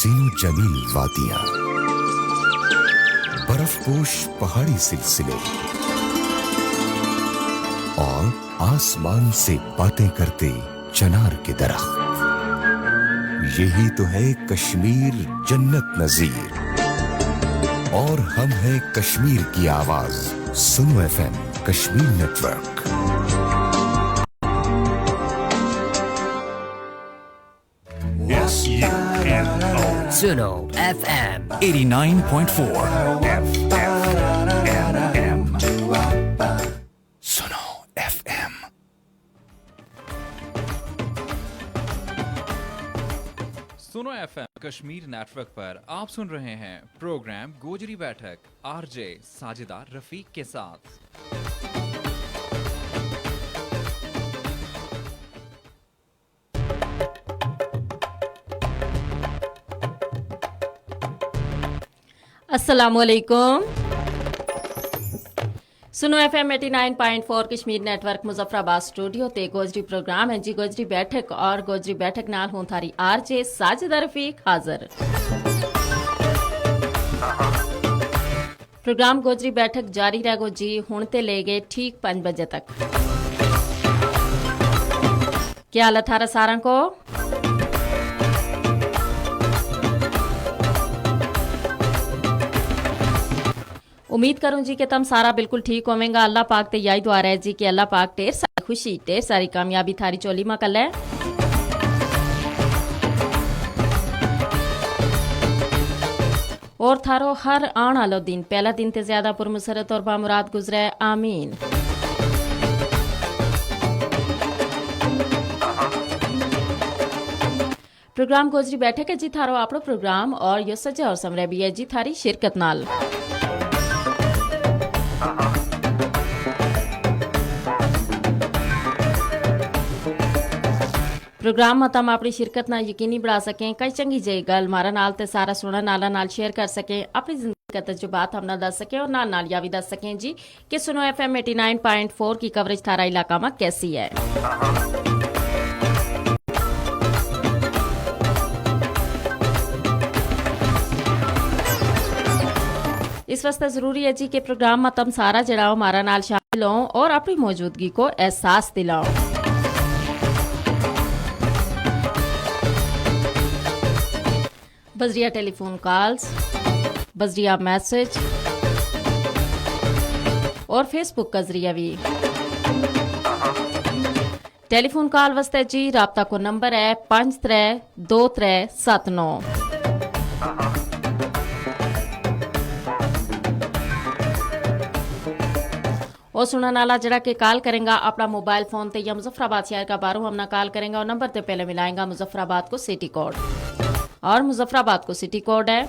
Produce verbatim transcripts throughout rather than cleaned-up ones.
سینو جمیل وادیاں، برف پوش پہاڑی سلسلے اور آسمان سے باتیں کرتے چنار کے درخت۔ یہی تو ہے کشمیر جنت نظیر۔ اور ہم ہیں کشمیر کی آواز، سنو ایف ایم، کشمیر نیٹ ورک۔ سنو ایف ایم۔ ایٹی نائن پوائنٹ فور۔ سنو ایف ایم۔ سنو ایف ایم کشمیر نیٹ ورک پر آپ سن رہے ہیں پروگرام گوجری بیٹھک، آر جے ساجدہ رفیق کے ساتھ۔ السلام علیکم۔ سنو ایف ایم ایٹی نائن پوائنٹ فور کشمیر نیٹ ورک مظفرآباد سٹوڈیو تے گوجری پروگرام ہے جی گوجری بیٹھک، اور گوجری بیٹھک نال ہوں تھاری آر جے ساجدہ رفیق حاضر۔ پروگرام گوجری بیٹھک جاری رہ گو جی، ہن تے لے گئے ٹھیک پنج بجے تک۔ کیا حال ہے تھارا ساراں کو؟ امید کروں جی کہ تم سارا بالکل ٹھیک ہوویں گا۔ اللہ پاک تے یائی دعا رہ جی کہ اللہ پاک ڈھیر ساری خوشی، ڈھیر ساری کامیابی تھاری چولی ما کلے۔ اور تھارو ہر آن آلو دن پہلا دن تے زیادہ پر مسرت اور بامراد گزرے، آمین۔ پروگرام گوجری بیٹھک ہے جی تھارو اپنو پروگرام، اور یوہ سجا اور سمرے بھی ہے جی تھاری شرکت نال۔ پروگرام ما تم اپنی شرکت نا یقینی بڑھا سکیں، کئی چنگی جئی گل مارا نال تے سارا سنن آلا نال شیئر کر سکیں، اپنی زندگی کا تجربات ہم نا دس سکیں اور نال نال یا بھی دس سکیں جی کہ سنو ایف ایم ایٹی نائن پوائنٹ فور کی کوریج تھارا علاقہ ما کیسی ہے۔ اس واسطے ضروری ہے جی کہ پروگرام ما تم سارا جڑاؤ مارا نال شامل ہوں اور اپنی موجودگی کو احساس دلاؤ۔ بذریعہ ٹیلی فون کالز، بذریعہ میسج اور فیس بک کا ذریعہ بھی۔ ٹیلی فون کال واسطے جی رابطہ کو نمبر ہے پنج ترے دو ترے ست نو۔ او سنن آلا جڑا کہ کال کریں گا اپنا موبائل فون تے یا مظفرآباد شہر کا بارو ہم نا کال کریں گا، او نمبر تے پہلے ملائیں گا مظفرآباد کو سٹی کوڈ۔ اور مظفرآباد کو سٹی کوڈ ہے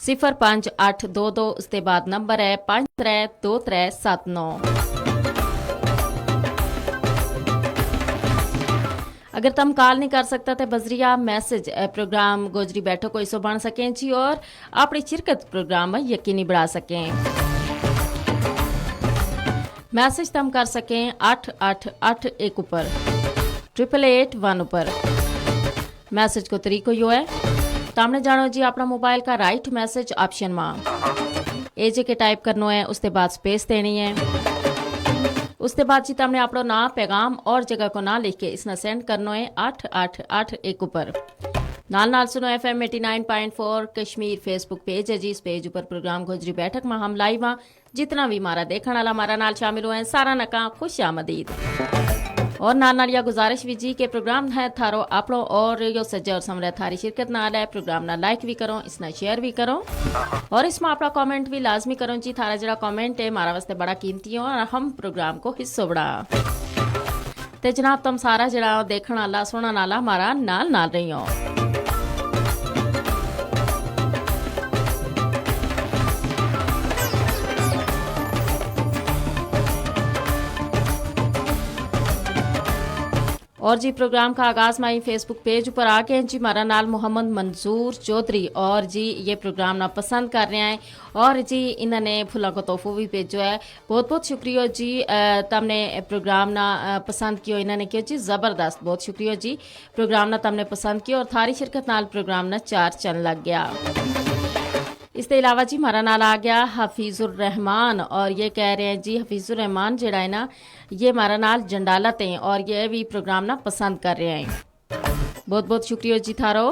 صفر پنج اٹھ دو دو، اس تے بعد نمبر ہے پنج ترے دو ترے ست نو۔ اگر تم کال نہیں کر سکتا تے بذریعہ میسج پروگرام گوجری بیٹھو کو حصو بن سکیں جی، اور اپنی شرکت پروگرام یقینی بڑھا سکیں۔ میسج تم کر سکیں اٹھ اٹھ اٹھ ایک اپر، ٹرپل ایٹ ون اپر۔ میسج کو طریقو یوہ ہے، تم نے جانو جی اپنا موبائل کا رائٹ میسج آپشن ما اے جے کے ٹائپ کرنو ہے، اس تے بعد سپیس دینی ہے۔ اس تے بعد جی تم نے اپنو ناں، پیغام اور جگہ کو ناں لکھ کے اس نا سینڈ کرنو ہے اٹھ اٹھ اٹھ ایک اپر۔ نال نال سنو ایف ایم ایٹی نائن پوائنٹ فور کشمیر فیس بک پیج ہے جی، اس پیج اپر پروگرام گوجری بیٹھک ما ہم لائیو ہاں۔ جتنا وی مارا دیکھن آلا مارا نال شامل ہوئے ہیں سارا نا کاں خوش آمدید۔ اور نال نال یا گزارش وی جی کہ پروگرام ہے تھارو اپنو اور یو سجے اور سمرے تھاری شرکت نال ہے، پروگرام نا لائک وی کرو، اس نا شیئر وی کرو، اور اس ما اپنا کمنٹ وی لازمی کرو جی، تھارا جڑا کمنٹ ہے مارا واسطے بڑا قیمتی ہو اور ہم پروگرام کو حصو بڑا۔ تے جناب تم سارا جڑا دیکھن آلا سنن آلا مارا نال نال رہی ہو۔ اور جی پروگرام کا آغاز مائی فیس بک پیج اپر آ گیا ہیں جی مارا نال محمد منظور چوہدری، اور جی یہ پروگرام نا پسند کر رہیا ہیں، اور جی انہاں نے پھلاں کو تحفو بھی بھیجو ہے۔ بہت بہت شکریہ جی۔ تم نے پروگرام نا پسند کیو انہاں نے کیو جی زبردست، بہت شکریہ جی۔ پروگرام نا تم نے پسند کیو اور تھاری شرکت نال پروگرام نا چار چن لگ گیا۔ اس تے علاوہ جی مارا نال آ گیا حفیظ الرحمان، اور یہ کہہ رہے ہیں جی حفیظ الرحمان جیڑا ہے نا، یہ مارا نال جنڈالت ہیں اور یہ بھی پروگرام نا پسند کر رہے ہیں۔ بہت بہت شکریہ جی تھارو۔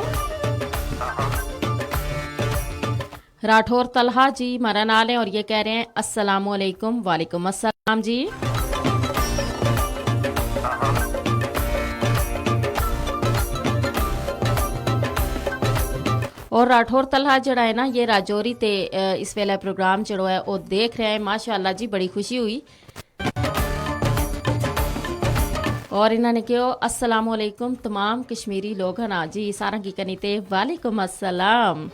راٹھور طلحہ جی مارا نال ہیں اور یہ کہہ رہے ہیں السلام علیکم۔ وعلیکم السلام جی۔ اور راٹھور طلحہ جیڑا ہے نا، یہ راجوری تے اس ویلے پروگرام جیڑو ہے وہ دیکھ رہے ہیں۔ ماشاءاللہ جی، بڑی خوشی ہوئی۔ اور انہاں نے کہیو السلام علیکم تمام کشمیری لوگاں نا جی، ساراں کی کنی تے وعلیکم السلام۔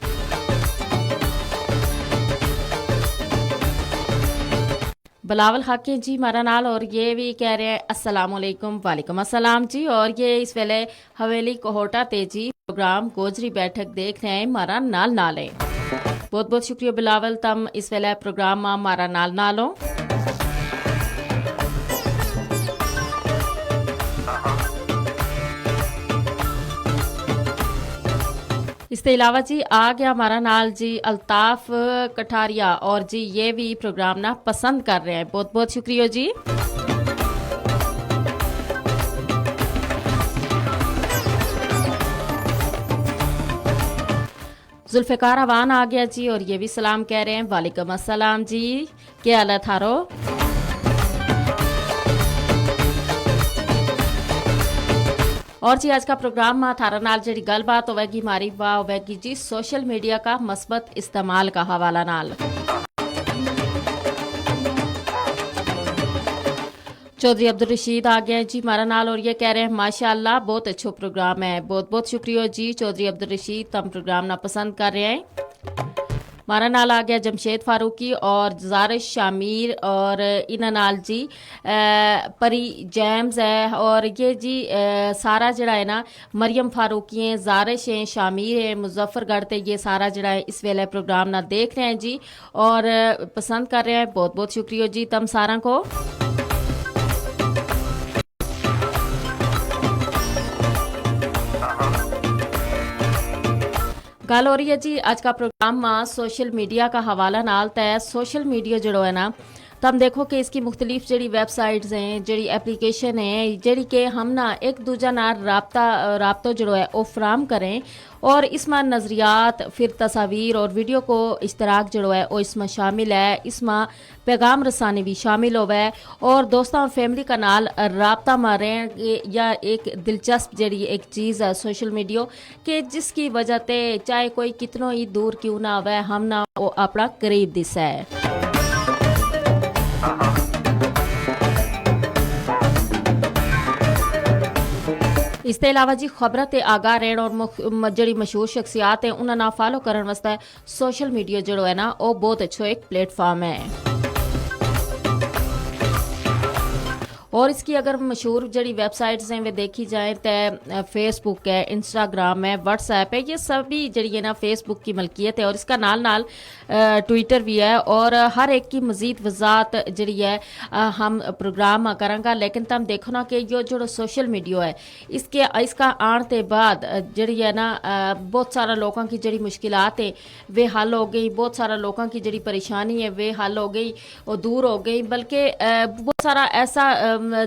بلاول خاکیں جی مارا نال اور یہ بھی کہہ رہے ہیں السلام علیکم۔ وعلیکم السلام جی۔ اور یہ اس ویلے حویلی کوہوٹا تے جی پروگرام گوجری بیٹھک دیکھ رہے ہیں مارا نال نال ہیں۔ بہت بہت شکریہ بلاول، تم اس ویلے پروگرام ما مارا نال نال ہو۔ اس تے علاوہ جی آ گیا ہمارا نال جی الطاف کٹھاریا، اور جی یہ بھی پروگرام نا پسند کر رہے ہیں، بہت بہت شکریہ جی۔ ذوالفقار اوان آ گیا جی اور یہ بھی سلام کہہ رہے ہیں۔ وعلیکم السلام جی، کیا حال ہے تھارو؟ اور جی آج کا پروگرام ما تھارا نال جڑی گل بات ہووے گی ماری واہ ہووے گی جی سوشل میڈیا کا مثبت استعمال کا حوالہ نال۔ چوہدری عبدالرشید آ گیا ہے جی مارا نال اور یہ کہہ رہے ہیں ماشاءاللہ بہت اچھو پروگرام ہے۔ بہت بہت شکریہ جی چوہدری عبدالرشید، تم پروگرام نا پسند کر رہے ہیں۔ مارا نال آ گیا جمشید فاروقی اور زارش شامیر اور انہاں نال جی پری جیمز ہے اور یہ جی سارا جڑا ہے نا مریم فاروقی ہیں، زارش ہیں، شامیر ہیں، مظفر گڑھ تے یہ سارا جڑا ہے اس ویلے پروگرام نا دیکھ رہے ہیں جی اور پسند کر رہے ہیں۔ بہت بہت شکریہ جی تم ساراں کو۔ گل ہو رہی ہے جی اج کا پروگرام ما سوشل میڈیا کا حوالہ نال تے سوشل میڈیا جڑو ہے نا، تم دیکھو کہ اس کی مختلف جڑی ویب سائٹس ہیں، جڑی اپلیکیشن ہیں، جڑی کہ ہم نا ایک دوجہ نال رابطہ رابطو جڑو ہے او فراہم کریں، اور اس ما نظریات، فر تصاویر اور ویڈیو کو اشتراک جڑو ہے او اس ما شامل ہے۔ اس ما پیغام رسانی بھی شامل ہووے، اور دوستاں اور فیملی کا نال رابطہ ما رہن یا ایک دلچسپ جڑی ایک چیز ہے سوشل میڈیا کہ جس کی وجہ تے چاہے کوئی کتنو ہی دور کیوں نہ ہووے ہم نا او اپنا قریب دسے۔ اس تے علاوہ جی خبراں تے آگاہ رہن اور جڑی مشہور شخصیات ہیں انہاں نا فالو کرن واسطے سوشل میڈیا جڑو ہے نا او بہت اچھو ایک پلیٹ فارم ہے۔ اور اس کی اگر مشہور جڑی ویب سائٹس ہیں وہ دیکھی جائیں تے فیس بک ہے، انسٹاگرام ہے، واٹس ایپ ہے، یہ سبھی جڑی ہے نا فیس بک کی ملکیت ہے اور اس کا نال نال ٹویٹر بھی ہے۔ اور ہر ایک کی مزید وضاحت جڑی ہے ہم پروگرام ما کراں گا، لیکن تم دیکھو نا کہ یوہ جڑو سوشل میڈیا ہے اس کے اس کا آن تے بعد جڑی ہے نا بہت سارا لوکاں کی جڑی مشکلات ہیں وہ حل ہو گئی، بہت سارا لوکاں کی جڑی پریشانی ہے وہ حل ہو گئی، وہ دور ہو گئی۔ بلکہ بہت سارا ایسا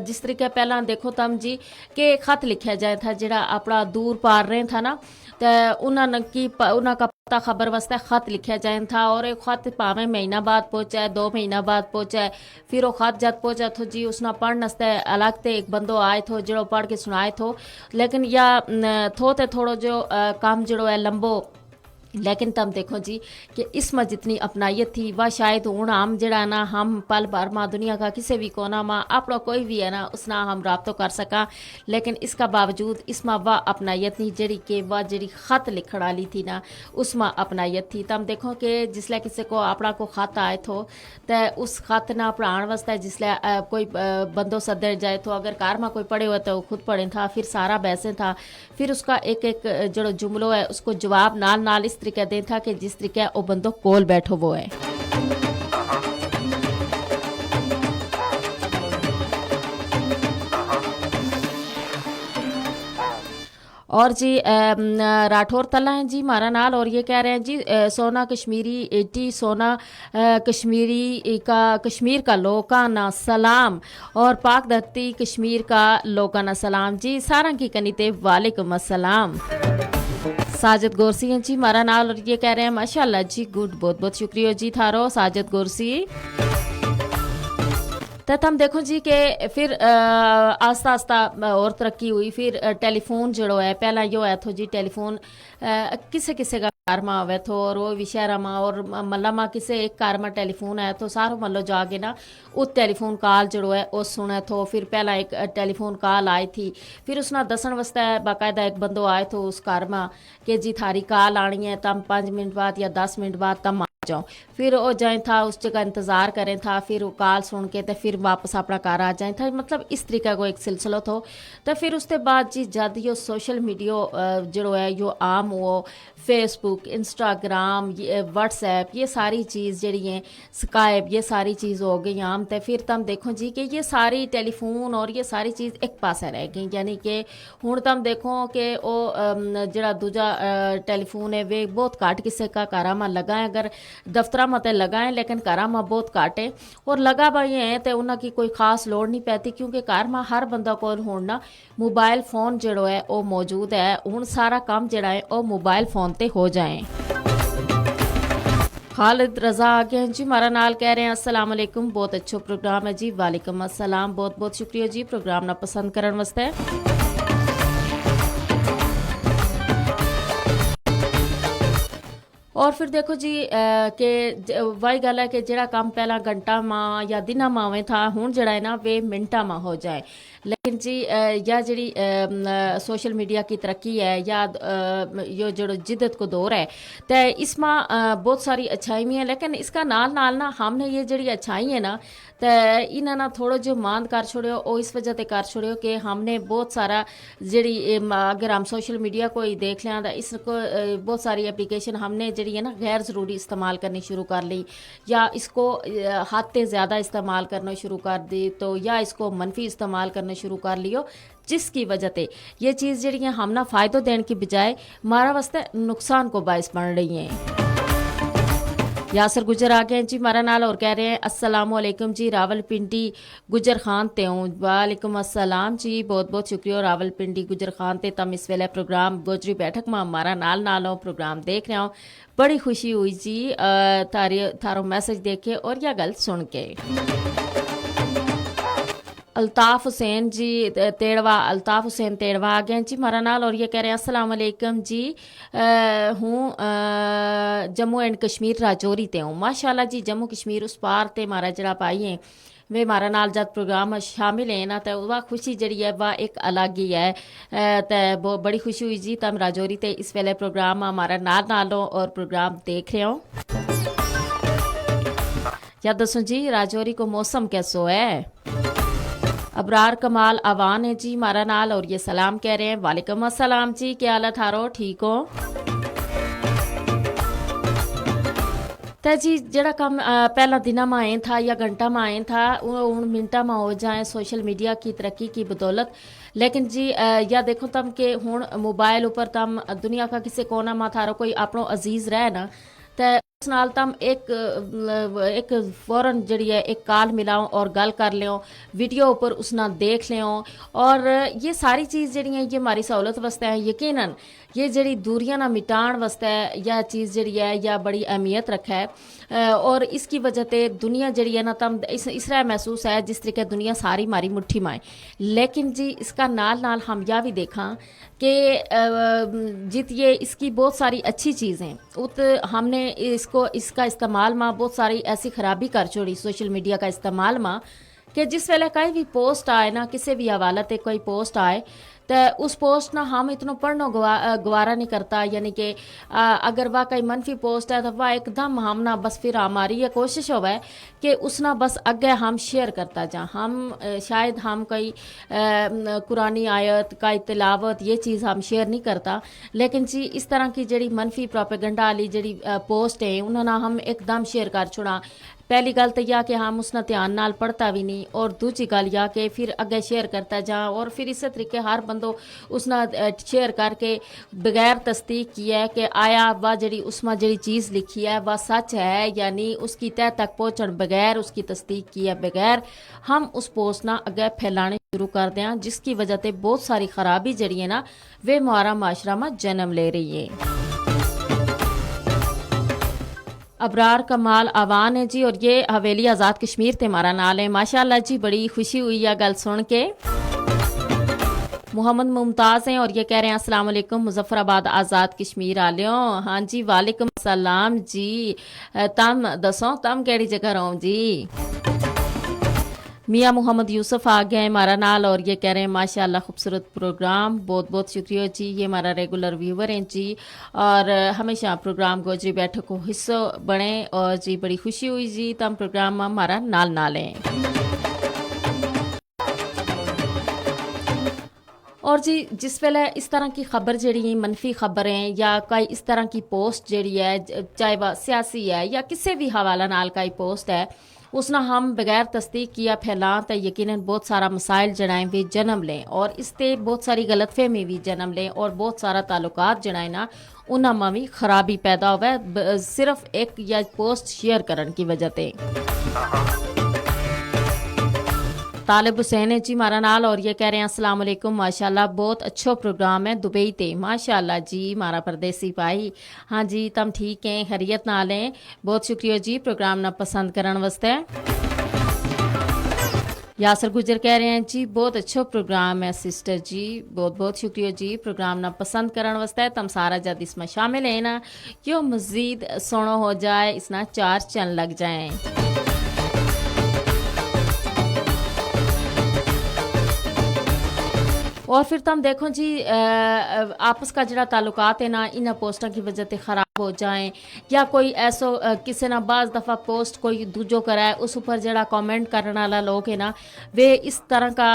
جس طریقے پہلاں دیکھو تم جی کہ خط لکھیا جائے تھا جڑا اپنا دور پار رہے تھا نا، تے انہاں کی انہاں کا پتا خبر واسطے خط لکھیا جائے تھا اور ایک خط پاویں مہینہ بعد پہنچے، دو مہینہ بعد پہنچے، پھر وہ خط جد پہنچا تھو جی اس نا پڑھن واسطے الگ تے ایک بندو آئے تھو جڑو پڑھ کے سنائے تھو۔ لیکن یا تھو تے تھوڑو جو کم جڑو ہے لمبو لیکن تم دیکھو جی کہ اس ما جتنی اپنائیت تھی واہ شاید ہن ہم جیڑا ہے نا ہم پل بھر ما دنیا کا کسے وی کونا ما اپنو کوئی وی ہے نا اس نا ہم رابطو کر سکاں۔ لیکن اس کا باوجود اس ما واہ اپنائیت نہیں جیڑی کہ واہ جیڑی خط لکھن آلی تھی نا اس ما اپنائیت تھی تم دیکھو کہ جس لے کسے کو اپنا کو خط آئے تھو، تے اس خط نا پڑھان واسطے جس لے کوئی بندو سدے جائے تھو اگر کار ما کوئی پڑھے ہوئے تو خود پڑھیں تھا پھر سارا بیسیں تھا۔ پھر اس کا ایک ایک جڑو جملو ہے اس کو جواب نال نال اس طریقے دیں تھا کہ جس طریقے او بندو کول بیٹھو وہ ہے۔ اور جی راٹھور تلا ہیں جی مارا نال اور یہ کہہ رہے ہیں جی سونا کشمیری ایٹی سونا کشمیری کا کشمیر کا لوکاں نا سلام۔ اور پاک دھرتی کشمیر کا لوکاں نا سلام جی ساراں کی کنی تے وعلیکم السلام۔ ساجد گورسی ہیں جی مارا نال اور یہ کہہ رہے ہیں ماشاءاللہ جی گڈ بہت بہت شکریہ جی تھارو ساجد گورسی۔ تے تم دیکھو جی کہ پھر آہستہ آہستہ اور ترقی ہوئی پھر ٹیلی فون جیڑو ہے پہلا یوہ ہے تھو جی ٹیلی فون کسے کسے کا گھر ما ہووے تھو اور وہ وی شہراں ما اور ملا ما کسے ایک گھر ما ٹیلی فون آیا تھو سارو ملو جا کے نا ات ٹیلی فون کال جیڑو ہے او سنے تھو پھر پہلا ایک ٹیلی فون کال آئی تھی۔ پھر اس نا دسن واسطے باقاعدہ ایک بندو آئے تھو اس گھر ما کہ جی تھاری کال آنی ہے تم پانچ منٹ بعد یا دس منٹ بعد تم آ جاؤ۔ پھر او جائیں تھا اس جگہ انتظار کریں تھا پھر وہ کال سن کے تے پھر واپس اپنا گھر آ جائیں تھا مطلب اس طریقے کو ایک سلسلو تھو۔ تے پھر اس تے بعد جی جد یوہ سوشل میڈیا جیڑو ہے یوہ عام ہو فیس بک انسٹاگرام واٹس ایپ یہ ساری چیز جیڑی ہیں سکائپ یہ ساری چیز ہو گئی عام تے پھر تم دیکھو جی کہ یہ ساری ٹیلی فون اور یہ ساری چیز ایک پاسے رہ گئی یعنی کہ ہن تم دیکھو کہ او جیڑا دوجا ٹیلی فون ہے وہ بہت گھٹ کسے کا گھراں ما لگا ہے اگر دفتراں ما تے لگا ہے لیکن گھراں ما بہت گھٹ ہے۔ اور لگا بھائی ہیں تے انہاں کی کوئی خاص لوڑ نہیں پیتی کیونکہ گھر ما ہر بندہ کول ہن نا موبائل فون جیڑو ہے او موجود ہے ہن سارا کم جیڑا ہے او موبائل فون تے ہو جائیں۔ خالد رضا آ گیا ہیں جی مارا نال کہہ رہے ہیں السلام علیکم بہت اچھو پروگرام ہے جی وعلیکم السلام بہت بہت شکریہ جی پروگرام نا پسند کرن واسطے۔ اور پھر دیکھو جی کہ واہی گل ہے کہ جیڑا کم پہلا گھنٹہ ما یا دناں ما ہوئیں تھا ہن جیڑا ہے نا ویہ منٹاں ما ہو جائے۔ لیکن جی یا جیڑی سوشل میڈیا کی ترقی ہے یا یوہ جیڑو جدت کو دور ہے تے اس ما بہت ساری اچھائی وی ہیں لیکن اس کا نال نال نا ہم نے یہ جیڑی اچھائی ہیں نا تے انہاں نا تھوڑو جو ماند کر چھوڑیو او اس وجہ تے کر چھوڑیو کہ ہم نے بہت سارا جیڑی اگر ہم سوشل میڈیا کو ہی دیکھ لیاں تے اس کو بہت ساری اپلیکیشن ہم نے جیڑی ہے نا غیر ضروری استعمال کرنی شروع کر لی۔ یا اس کو حد تے زیادہ استعمال کرنا شروع کر دی تو یا اس کو منفی استعمال کرنا شروع کر لیو جس کی وجہ تے یہ چیز جیڑی ہیں ہم نا فائدو دین کی بجائے مارا واسطے نقصان کو باعث بن رہی ہیں۔ یاسر گجر آ گئے ہیں جی مارا نال اور کہہ رہے ہیں السلام علیکم جی راول پنڈی گجر خان تے ہوں۔ وعلیکم السلام جی بہت بہت شکریہ راول پنڈی گجر خان تے تم اس ویلے پروگرام گوجری بیٹھک ما مارا نال نال ہوں پروگرام دیکھ رہے ہوں۔ بڑی خوشی ہوئی جی تھارو میسج دیکھے اور یا گل سن کے۔ الطاف حسین جی تیڑوا الطاف حسین تیڑوا آ گئے جی مارا نال اور یہ کہہ رہے ہیں السلام علیکم جی۔ ہوں جموں اینڈ کشمیر راجوری تے ہوں ماشاءاللہ جی جموں کشمیر اس پار تے مارا جڑا پائی ہیں۔ ویہ مارا نال جد پروگرام شامل ہیں نا تے واہ خوشی جیڑی ہے واہ ایک الگ ہی ہے۔ تے بڑی خوشی ہوئی جی تم راجوری تے اس ویلے پروگرام ہمارا نال نال ہو اور پروگرام دیکھ رہے ہو۔ یا دسوں جی راجوری کو موسم کیسو ہے؟ ابرار کمال آوان ہے جی مارا نال اور یہ سلام کہہ رہے ہیں وعلیکم السلام جی کیا حال ہے تھارو ٹھیک ہو؟ تے جی جیڑا کم پہلا دناں ما آئیں تھا یا گھنٹاں ما آئیں تھا ہن منٹاں ما ہو جائیں سوشل میڈیا کی ترقی کی بدولت۔ لیکن جی یا دیکھو تم کہ ہن موبائل اپر تم دنیا کا کسے کونا ما تھارو کوئی اپنو عزیز رہ نا تے اس نال تم ایک ایک فورا جیڑی ہے ایک کال ملاؤں اور گل کر لیوں، ویڈیو اپر اس نا دیکھ لیوں۔ اور یہ ساری چیز جیڑی ہیں یہ ہماری سہولت واسطے ہیں۔ یقینا یہ جیڑی دوریاں نا مٹان واسطے یہ چیز جیڑی ہے یا بڑی اہمیت رکھے۔ اور اس کی وجہ تے دنیا جیڑی ہے نا تم اس طرح محسوس ہے جس طریقے دنیا ساری ہماری مٹھی مائیں۔ لیکن جی اس کا نال نال ہم یا بھی دیکھاں کہ جت یہ اس کی بہت ساری اچھی چیز ہیں، ات ہم نے اس کو اس کا استعمال ماں بہت ساری ایسی خرابی کر چھوڑی سوشل میڈیا کا استعمال ماں کہ جس ویلے کائی بھی پوسٹ آئے نا کسے بھی حوالت ہے کوئی پوسٹ آئے، تے اس پوسٹ نا ہم اتنو پڑھنو گوارا نہیں کرتا یعنی کہ اگر واہ کائی منفی پوسٹ ہے تو واہ ایک دم ہم نا بس پھر ہماری یہ کوشش ہووے کہ اس نا بس اگے ہم شیئر کرتا جاں ہم شاید ہم کوئی قرآنی آیت کائی تلاوت یہ چیز ہم شیئر نہیں کرتا۔ لیکن جی اس طرح کی جیڑی منفی پروپیگنڈا والی جیڑی پوسٹ ہیں انہاں نا ہم ایک دم شیئر کر چھوڑاں۔ پہلی گل تو یا کہ ہم اس نا دھیان نال پڑھتا وی نہیں اور دوجی گل یا کہ پھر اگے شیئر کرتا جاں اور پھر اسے طریقے ہر بندو اس نا شیئر کر کے بغیر تصدیق کیے کہ آیا واہ جیڑی اس ما جیڑی چیز لکھی ہے واہ سچ ہے یا نہیں اس کی تہہ تک پہنچن بغیر اس کی تصدیق کیے بغیر ہم اس پوسٹ نا اگے پھیلانے شروع کر دیاں جس کی وجہ تے بہت ساری خرابی جیڑی ہے نا ویہ مارا معاشرہ ما جنم لے رہی ہے۔ ابرار کمال آوان ہیں جی اور یہ حویلی آزاد کشمیر تے ہمارا نال ہیں ماشاءاللہ جی بڑی خوشی ہوئی یا گل سن کے۔ محمد ممتاز ہیں اور یہ کہہ رہے ہیں السلام علیکم مظفرآباد آزاد کشمیر آلیوں۔ ہاں جی وعلیکم السلام جی۔ تم دسو تم کہڑی جگہ رہو جی؟ میاں محمد یوسف آ گیا ہے ہمارا نال اور یہ کہہ رہے ہیں ماشاءاللہ خوبصورت پروگرام بہت بہت شکریہ جی یہ ہمارا ریگولر ویور ہیں جی۔ اور ہمیشہ پروگرام گوجری بیٹھک کو حصو بنے اور جی بڑی خوشی ہوئی جی تم پروگرام ہمارا نال نال ہیں۔ اور جی جس ویلے اس طرح کی خبر جیڑی ہیں منفی خبر ہیں یا کائی اس طرح کی پوسٹ جیڑی ہے چاہے وہ سیاسی ہے یا کسے بھی حوالہ نال کائی پوسٹ ہے اس نا ہم بغیر تصدیق کیا پھیلاں تے یقینا بہت سارا مسائل جیڑا ہیں ویہ جنم لیں اور اس تے بہت ساری غلط فہمی وی جنم لیں اور بہت سارا تعلقات جیڑا ہیں نا انہاں ما وی خرابی پیدا ہووے۔ صرف ایک یا پوسٹ شیئر کرن کی وجہ تے۔ طالب حسین ہے جی ہمارا نال اور یہ کہہ رہے ہیں السلام علیکم ماشاءاللہ بہت اچھو پروگرام ہے دبئی تے ماشاءاللہ جی ہمارا پردیسی بھائی۔ ہاں جی تم ٹھیک ہیں خیریت نال ہیں؟ بہت شکریہ جی پروگرام نا پسند کرن واسطے۔ یاسر گجر کہہ رہے ہیں جی بہت اچھو پروگرام ہے سسٹر جی۔ بہت بہت شکریہ جی پروگرام نا پسند کرن واسطے تم سارا جد اس ما شامل ہیں نا۔ یوہ مزید سوہنو ہو جائے اس نا چار چن لگ جائیں۔ اور پھر تم دیکھو جی آپس کا جیڑا تعلقات ہے نا انہاں پوسٹاں کی وجہ تے خراب ہو جائیں۔ یا کوئی ایسو کسے نا بعض دفعہ پوسٹ کوئی دوجو کرا ہے اس اپر جیڑا کمنٹ کرن والا لوگ ہے نا ویہ اس طرح کا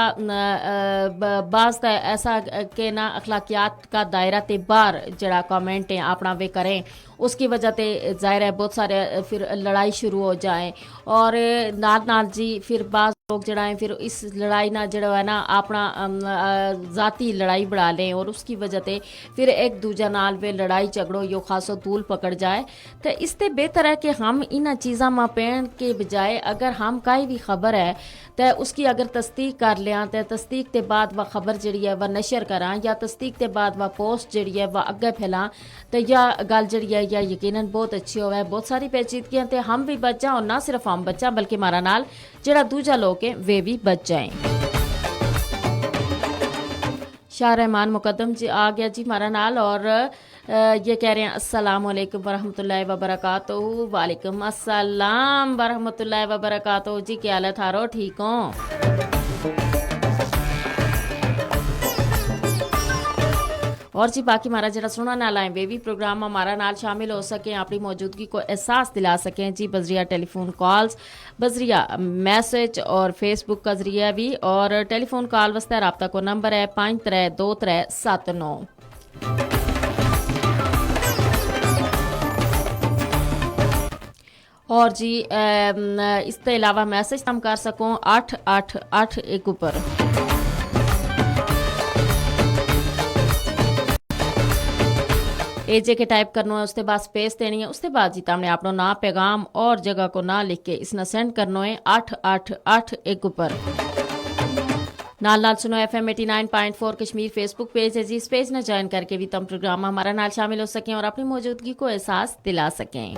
بعض تا ایسا کہ نا اخلاقیات کا دائرہ تے باہر جیڑا کمنٹ ہیں اپنا ویہ کریں۔ اس کی وجہ تے ظاہر ہے بہت سارے پھر لڑائی شروع ہو جائیں۔ اور نال نال جی پھر بعض لوگ جیڑا ہیں پھر اس لڑائی نا جیڑا ہے نا اپنا ذاتی لڑائی بنا لیں اور اس کی وجہ تے پھر ایک دوجا نال ویہ لڑائی جھگڑو یوہ خاصو طول پکڑ جائے۔ تے اس تے بہتر ہے کہ ہم انہاں چیزاں ما پین کے بجائے اگر ہم کائی وی خبر ہے تے اس کی اگر تصدیق کر لیاں تے تصدیق تے بعد واہ خبر جیڑی ہے واہ نشر کراں یا تصدیق تے بعد واہ پوسٹ جیڑی ہے واہ اگے پھیلاں۔ تے یا گل جیڑی ہے یا یقینا بہت اچھی ہووے بہت ساری پیچیدگیاں تے ہم وی بچاں اور نہ صرف ہم بچاں بلکہ ہمارا نال جیڑا دوجا لوک ہیں ویہ وی بچ جائیں۔ شاہ رحمان مقدم جی آ گیا جی ہمارا نال اور یہ کہہ رہے ہیں السلام علیکم ورحمت اللہ وبرکاتہ۔ وعلیکم السلام ورحمت اللہ وبرکاتہ جی کیا حال ہے تھارو ٹھیک ہوں؟ اور جی باقی ہمارا جیڑا سننا نال آئیں ویہ وی پروگرام ہمارا نال شامل ہو سکیں اپنی موجودگی کو احساس دلا سکیں جی بذریعہ ٹیلی فون کالز بذریعہ میسج اور فیس بک کا ذریعہ وی اور ٹیلی فون کال واسطے رابطہ کو نمبر ہے پانچ ترے دو ترے ست نو۔ اور جی اس تے علاوہ میسج تم کر سکوں اٹھ اٹھ اٹھ ایک اپر۔ اے جے کے ٹائپ کرنو ہے اس تے بعد سپیس دینی ہے اس تے بعد جی تم نے اپنو ناں پیغام اور جگہ کو ناں لکھ کے اس نا سینڈ کرنو ہے آٹھ آٹھ آٹھ ایک اپر۔ نال نال سنو ایف ایم ایٹی نائن پوائنٹ فور کشمیر فیس بک پیج ہے جی اس پیج نا جوائن کر کے بھی تم پروگرام ہمارا نال شامل ہو سکیں اور اپنی موجودگی کو احساس دلا سکیں۔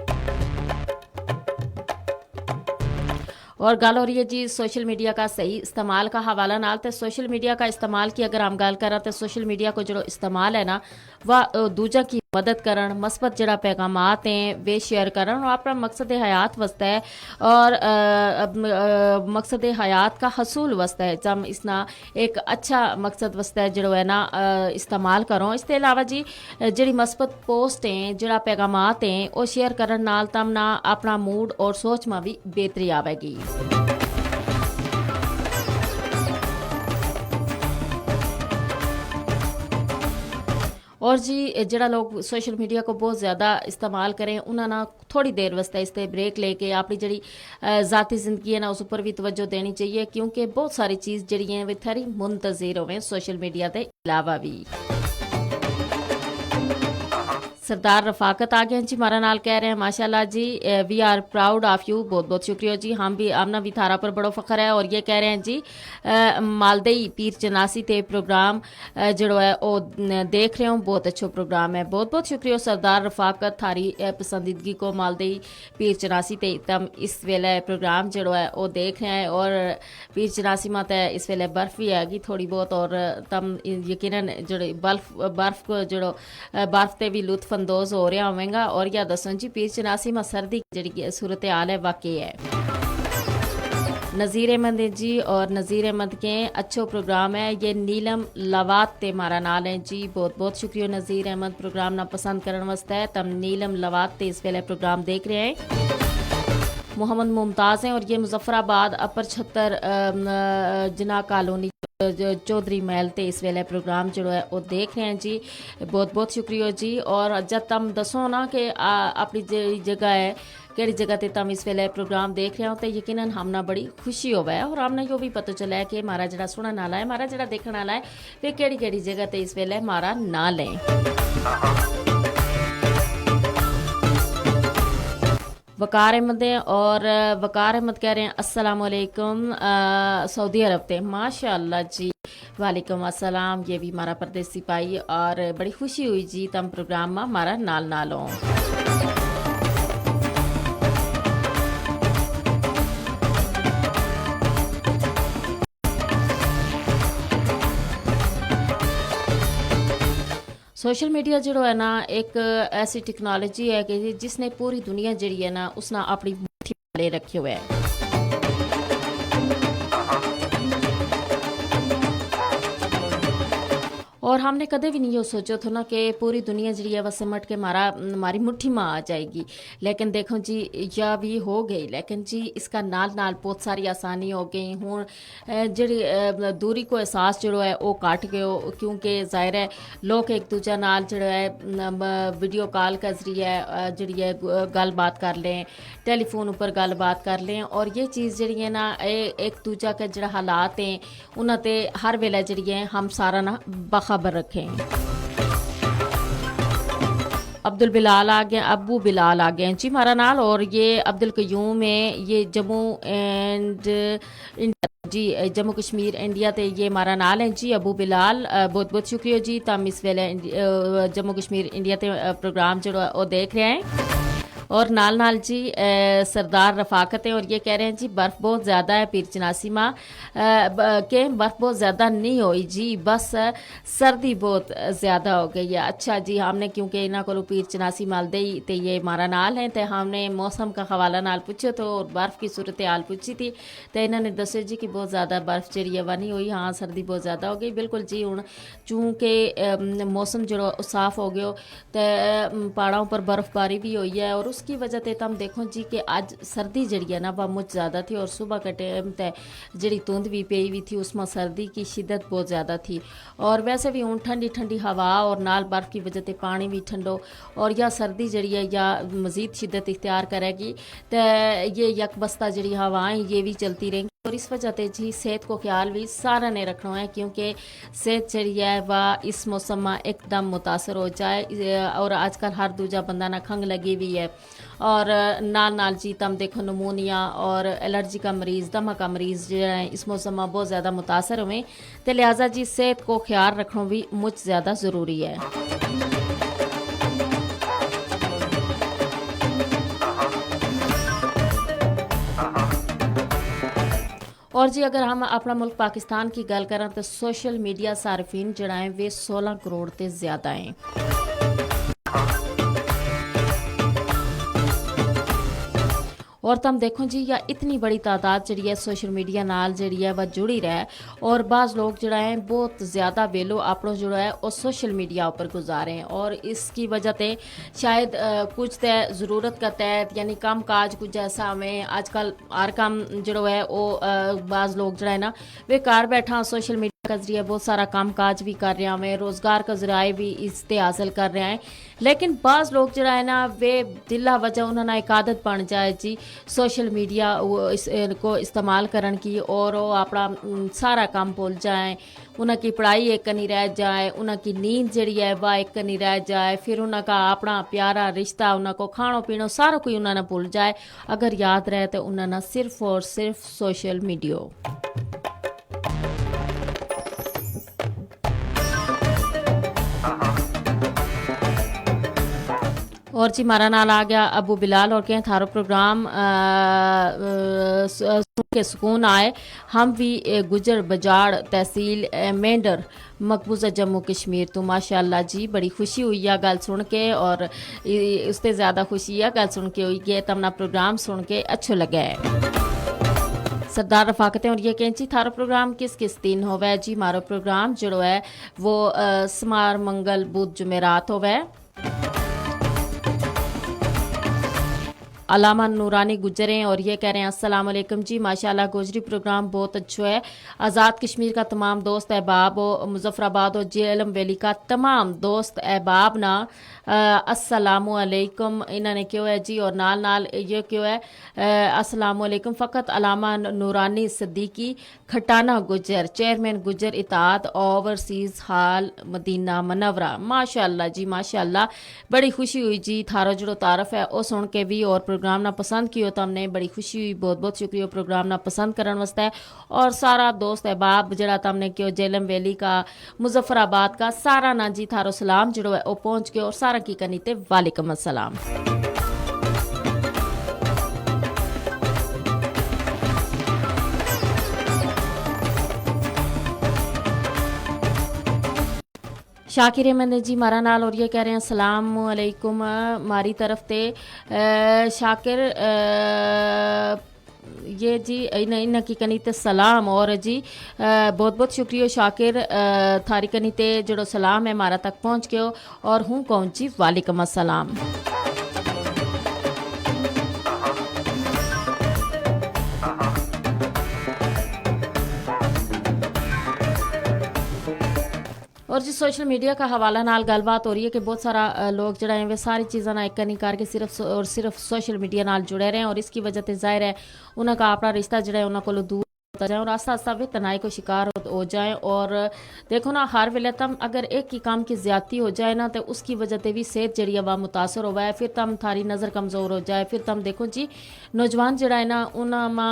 اور گل ہو رہی ہے جی سوشل میڈیا کا صحیح استعمال کا حوالہ نال تے سوشل میڈیا کا استعمال کی اگر ہم گل کراں تے سوشل میڈیا کو جڑو استعمال ہے نا وہ دوجاں کی مدد کرن مثبت جڑا پیغامات ہیں ویہ شیئر کرن اور اپنا مقصد حیات واسطے اور مقصد حیات کا حصول واسطے جم اس نا ایک اچھا مقصد واسطے جڑو ہے نا استعمال کروں اس تے علاوہ جی جڑی مثبت پوسٹ ہیں جڑا پیغامات ہیں وہ شیئر کرن نال تم نا اپنا موڈ اور سوچ ما بھی بہتری آوے گی۔ اور جی جڑا لوگ سوشل میڈیا کو بہت زیادہ استعمال کریں انہاں نا تھوڑی دیر واسطے اس تے بریک لے کے اپنی جڑی ذاتی زندگی ہے نا اس اپر بھی توجہ دینی چاہیے کیونکہ بہت ساری چیز جڑی ہیں وہ تھری منتظر ہوئے سوشل میڈیا تے علاوہ بھی۔ سردار رفاقت آ گیا جی ہمارا نال کہہ رہے ہیں ماشاءاللہ جی، وی آر پراؤڈ آف یو، بہت بہت شکریہ جی۔ ہم بھی آمنا بھی تھارا پر بڑو فخر ہے اور یہ کہہ رہے ہیں جی مالدئی پیر چناسی تے پروگرام جڑو ہے او دیکھ رہے ہوں، بہت اچھو پروگرام ہے۔ بہت بہت شکریہ سردار رفاقت تھاری پسندیدگی کو مالدئی پیر چناسی تے تم اس ویلے پروگرام جڑو ہے او دیکھ رہے ہیں اور پیر چناسی ما تے اس ویلے برف بھی ہے گی تھوڑی بہت اور تم یقینا جڑو برف کو جڑو برف تے بھی لطف اندوز ہو رہیا ہوویں گا۔ اور یا دسوں جی پیر چناسی ما سردی جڑی صورتحال ہے واقعی ہے؟ نذیر احمد ہیں جی اور نذیر احمد کے اچھو پروگرام ہے یہ نیلم لوات تے مارا نال ہیں جی۔ بہت بہت شکریہ نذیر احمد پروگرام نا پسند کرن واسطے تم نیلم لوات تے اس ویلے پروگرام دیکھ رہے ہیں۔ محمد ممتاز ہیں اور یہ مظفرآباد اپر چھتر جناح کالونی چوہدری محل تے اس ویلے پروگرام جڑو ہے وہ دیکھ رہے ہیں جی۔ بہت بہت شکریہ جی۔ اور جب تم دسو نا کہ اپنی جگہ ہے کہڑی جگہ تے تم اس ویلے پروگرام دیکھ رہے ہو تے یقینا ہم نا بڑی خوشی ہووے اور ہم نا یوہ بھی پتو چلے کہ مارا جڑا سنن آلا ہے مارا جڑا دیکھن آلا ہے ویہ کہڑی کہڑی جگہ تے اس ویلے مارا نال ہیں۔ وقار احمد ہیں اور وقار احمد کہہ رہے ہیں السلام علیکم، سعودی عرب تے ماشاءاللہ جی۔ وعلیکم السلام، یہ بھی ہمارا پردیسی پائی اور بڑی خوشی ہوئی جی تم پروگرام ما ہمارا نال نال ہوں۔ سوشل میڈیا جڑو ہے نا ایک ایسی ٹیکنالوجی ہے کہ جس نے پوری دنیا جڑی ہے نا اس نا اپنی مٹھی لے رکھے ہوئے ہیں۔ اور ہم نے کدے بھی نہیں یوہ سوچو تھو نا کہ پوری دنیا جڑی ہے وہ سمٹ کے ہماری مٹھی ما آ جائے گی۔ لیکن دیکھو جی یا بھی ہو گئی لیکن جی اس کا نال نال بہت ساری آسانی ہو گئی ہوں۔ جڑی دوری کو احساس جڑو ہے وہ کٹ گیو کیونکہ ظاہر ہے لوک ایک دوجہ نال جڑو ہے ویڈیو کال کا ذریعہ جڑی ہے گل بات کر لیں، ٹیلی فون اپر گل بات کر لیں اور یہ چیز جڑی ہے نا ایک دوجہ کے جڑا حالات ہیں انہاں تے ہر ویلے جڑی ہے ہم سارا نا باخبر رکھیں۔ عبدالبلال آ گئے، ابو بلال آ گئے جی ہمارا نال اور یہ عبدالقیوم ہے، یہ جموں اینڈ انڈیا جی، جموں کشمیر انڈیا تے یہ ہمارا نال ہیں جی ابو بلال۔ بہت بہت شکریہ جی تم اس ویلے جموں کشمیر انڈیا تے پروگرام جڑو ہے وہ دیکھ رہے ہیں۔ اور نال نال جی سردار رفاقت ہیں اور یہ کہہ رہے ہیں جی برف بہت زیادہ ہے پیر چناسی ما، کہ برف بہت زیادہ نہیں ہوئی جی بس سردی بہت زیادہ ہو گئی ہے۔ اچھا جی ہم نے کیونکہ انہاں کو پیر چناسی مال دے ہی تے یہ ہمارا نال ہیں تے ہم نے موسم کا حوالہ نال پوچھو تو اور برف کی صورتحال پوچھی تھی، تے انہاں نے دسیو جی کہ بہت زیادہ برف جڑی ہے ونی ہوئی ہاں سردی بہت زیادہ ہو گئی بالکل جی ہن چونکہ موسم جڑو صاف ہو گیو تے پہاڑاں پر برف باری بھی ہوئی ہے اور اس کی وجہ تے تم دیکھو جی کہ اج سردی جڑی ہے نا وہ مچ زیادہ تھی اور صبح کے ٹائم تے جڑی توند بھی پئی ہوئی تھی اس ما سردی کی شدت بہت زیادہ تھی۔ اور ویسے بھی ہن ٹھنڈی ٹھنڈی ہوا اور نال برف کی وجہ تے پانی بھی ٹھنڈو اور یا سردی جڑی ہے یا مزید شدت اختیار کرے گی تے یہ یک بستہ جڑی ہوائیں یہ بھی چلتی رہیں گی۔ اور اس وجہ تے جی صحت کو خیال بھی سارا نے رکھنو ہے، کیونکہ صحت جیڑی ہے وہ اس موسم ما ایک دم متاثر ہو جائے۔ اور آج کل ہر دوجا بندہ نا کھنگ لگی ہوئی ہے، اور نال نال جی تم دیکھو نمونیا اور الرجی کا مریض، دمہ کا مریض جیڑا ہے اس موسم ما بہت زیادہ متاثر ہوئے۔ تے لہذا جی صحت کو خیال رکھنو بھی مچ زیادہ ضروری ہے۔ اور جی اگر ہم اپنا ملک پاکستان کی گل کراں تو سوشل میڈیا صارفین جیڑا ہیں وہ سولہ کروڑ تے زیادہ ہیں۔ اور تم دیکھو جی یا اتنی بڑی تعداد جیڑی ہے سوشل میڈیا نال جیڑی ہے وہ جڑی رہے، اور بعض لوگ جیڑا ہیں بہت زیادہ ویلو اپنو جیڑا ہے وہ سوشل میڈیا اپر گزاریں، اور اس کی وجہ تے شاید کچھ تے ضرورت کا تحت یعنی کم کاج کچھ ایسا ہوئے آج کل ہر کم جیڑو ہے وہ بعض لوگ جیڑا ہے نا وہ گھر بیٹھا سوشل میڈیا کا ذریعہ بہت سارا کم کاج بھی کر رہیا ہوئے، روزگار کا ذرائع بھی اس تے حاصل کر رہیا ہیں۔ لیکن بعض لوگ جیڑا ہے نا وہ دلا وجہ انہاں نا ایک عادت بن جائے جی سوشل میڈیا کو استعمال کرن کی، اور وہ اپنا سارا کم بھول جائیں۔ انہاں کی پڑھائی ایک کنی رہ جائے، انہاں کی نیند جیڑی ہے وہ ایک کنی رہ جائے، پھر انہاں کا اپنا پیارا رشتہ، انہاں کو کھانو پینو سارا کوئی انہاں نا بھول جائے۔ اگر یاد رہے تو انہاں نا صرف اور صرف سوشل میڈیا۔ اور جی مارا نال آ گیا ابو بلال اور کہیں تھارو پروگرام سن کے سکون آئے۔ ہم وی گجر بجاڑ تحصیل مینڈر مقبوضہ جموں کشمیر تو ماشاءاللہ جی بڑی خوشی ہوئی یا گل سن کے، اور اس تے زیادہ خوشی یا گل سن کے ہوئی کہ تمنا پروگرام سن کے اچھو لگے۔ سردار رفاقتیں اور یہ کہیں چی تھارو پروگرام کس کس دن ہووے؟ جی مارو پروگرام جڑو ہے وہ سمار منگل بدھ جمعرات ہووے۔ علامہ نورانی گجر ہیں اور یہ کہہ رہے ہیں السلام علیکم جی ماشاءاللہ گوجری پروگرام بہت اچھو ہے۔ آزاد کشمیر کا تمام دوست احباب ہو مظفرآباد ہو جہلم ویلی کا تمام دوست احباب نا السلام علیکم انہاں نے کہیو ہے جی اور نال نال یہ کہیو ہے السلام علیکم فقط علامہ نورانی صدیقی کھٹانہ گجر چیئرمین گجر اتحاد اوورسیز ہال مدینہ منورہ۔ ماشاءاللہ جی ماشاءاللہ۔ بڑی خوشی ہوئی جی تھارو جڑو تعارف ہے او سن کے بھی اور پروگرام نا پسند کیو تم نے بڑی خوشی ہوئی بہت بہت شکریہ پروگرام نا پسند کرن واسطے۔ اور سارا دوست احباب جڑا تم نے کیو جہلم ویلی کا مظفرآباد کا سارا نا جی تھارو سلام جڑو ہے او پہنچ گیو اور سارا کی کنی تے وعلیکم السلام۔ شاکر احمد نے جی مارا نال اور یہ کہہ رہے ہیں السلام علیکم ماری طرف تے شاکر یہ جی انہاں کی کنی تے سلام اور جی بہت بہت شکریہ شاکر تھاری کنی تے جڑو سلام ہے مارا تک پہنچ گیو۔ اور ہوں کہوں جی وعلیکم السلام۔ اور جی سوشل میڈیا کا حوالہ نال گل بات ہو رہی ہے کہ بہت سارا لوگ جڑا ہیں وہ ساری چیزاں نا ایک کنی کر کے صرف اور صرف سوشل میڈیا نال جڑے رہے ہیں اور اس کی وجہ تے ظاہر ہے انہاں کا اپنا رشتہ جڑا ہے انہاں کو دور ہوتا جائیں اور آستہ آستہ وہ تنائی کو شکار ہو جائیں۔ اور دیکھو نا ہر ویلے تم اگر ایک ہی کام کی زیادتی ہو جائے نا تو اس کی وجہ تے بھی صحت جڑی ہے وہ متاثر ہوا ہے پھر تم تھاری نظر کمزور ہو جائے پھر تم دیکھو جی نوجوان جڑا ہے نا انہاں ما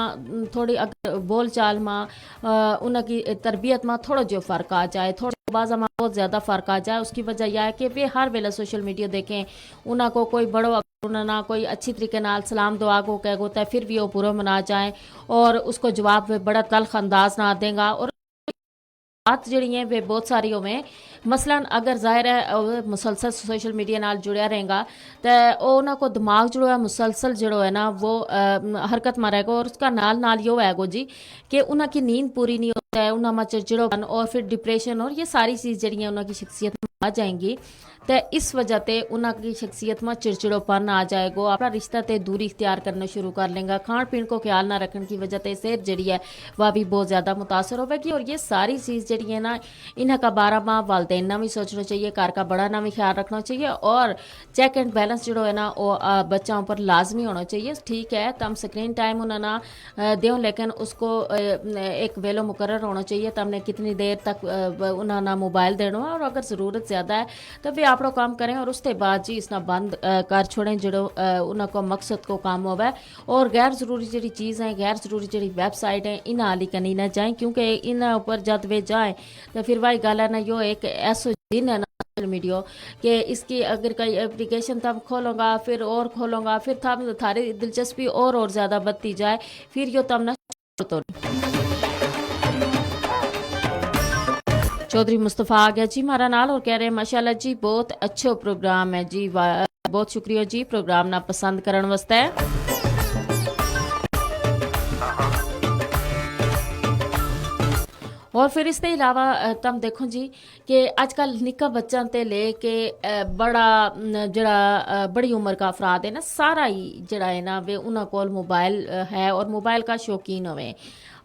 تھوڑی اگر بول چال ما انہاں کی تربیت ما تھوڑا جو فرق آ جائے تھوڑا بازا ما بہت زیادہ فرق آ جائے اس کی وجہ یہ ہے کہ وہ ہر ویلے سوشل میڈیا دیکھیں انہاں کو کوئی بڑو اگر انہاں نا کوئی اچھی طریقے نال سلام دعا کو کہہ گو تے پھر بھی وہ برو منا جائیں اور اس کو جواب وہ بڑا تلخ انداز نہ دیں گا اور بات جڑی ہیں وہ بہت ساری ہوئیں۔ مثلا اگر ظاہر ہے مسلسل سوشل میڈیا نال جڑیا رہیں گا تے او انہاں کو دماغ جڑو ہے مسلسل جڑو ہے نا وہ حرکت ما رہے گو اور اس کا نال نال یوہ ہے گو جی کہ انہاں کی نیند پوری نہیں ہوتا ہے انہاں ما چڑچڑو اور پھر ڈپریشن اور یہ ساری چیز جڑی ہیں انہاں کی شخصیت آ جائیں گی، تے اس وجہ تے انہاں کی شخصیت ما چڑچڑو پن آ جائے گو، اپنا رشتہ تے دوری اختیار کرنا شروع کر لیں گا۔ کھان پین کو خیال نہ رکھن کی وجہ تے صحت جڑی ہے، وہ بھی بہت زیادہ متاثر ہووے گی۔ اور یہ ساری چیز جڑی ہے نا، انہاں کا بارہ ما والدین نا بھی سوچنا چاہیے، گھر کا بڑا نا بھی خیال رکھنا چاہیے۔ اور چیک اینڈ بیلنس جڑو ہے نا، وہ بچاں پر لازمی ہونا چاہیے۔ ٹھیک ہے، تم سکرین ٹائم انہاں نا دیوں، لیکن اس کو ایک ویلو مقرر ہونا چاہیے تم نے کتنی دیر تک انہاں نا موبائل دینو ہے۔ اور اگر ضرورت زیادہ ہے تو ویہ اپنو کام کریں اور اس تے بعد جی اس نا بند کر چھوڑیں، جڑو انہاں کو مقصد کو کام ہووے۔ اور غیر ضروری جڑی چیز ہیں، غیر ضروری جڑی ویب سائٹ ہیں، انہاں آلی کنی نہ جائیں، کیونکہ انہاں اپر جد ویہ جائیں تو پھر واہی گل ہے نا، یوہ ایک ایسو دن ہے نا سوشل میڈیا، کہ اس کی اگر کوئی اپلیکیشن تم کھولو گا، پھر اور کھولو گا، پھر تھاری دلچسپی اور اور زیادہ بدھتی جائے۔ پھر یوہ تم نا چودھری مصطفی آ گیا جی مارا نال اور کہہ رہے ہیں ماشاءاللہ جی، بہت اچھو پروگرام ہے جی۔ بہت شکریہ جی پروگرام نا پسند کرن واسطے۔ اور پھر اس تے علاوہ تم دیکھو جی، کہ اج کل نکا بچاں تے لے کے بڑا جڑا بڑی عمر کا افراد ہے نا، سارا ہی جڑا ہے نا ویہ انہاں کول موبائل ہے اور موبائل کا شوقین ہووے۔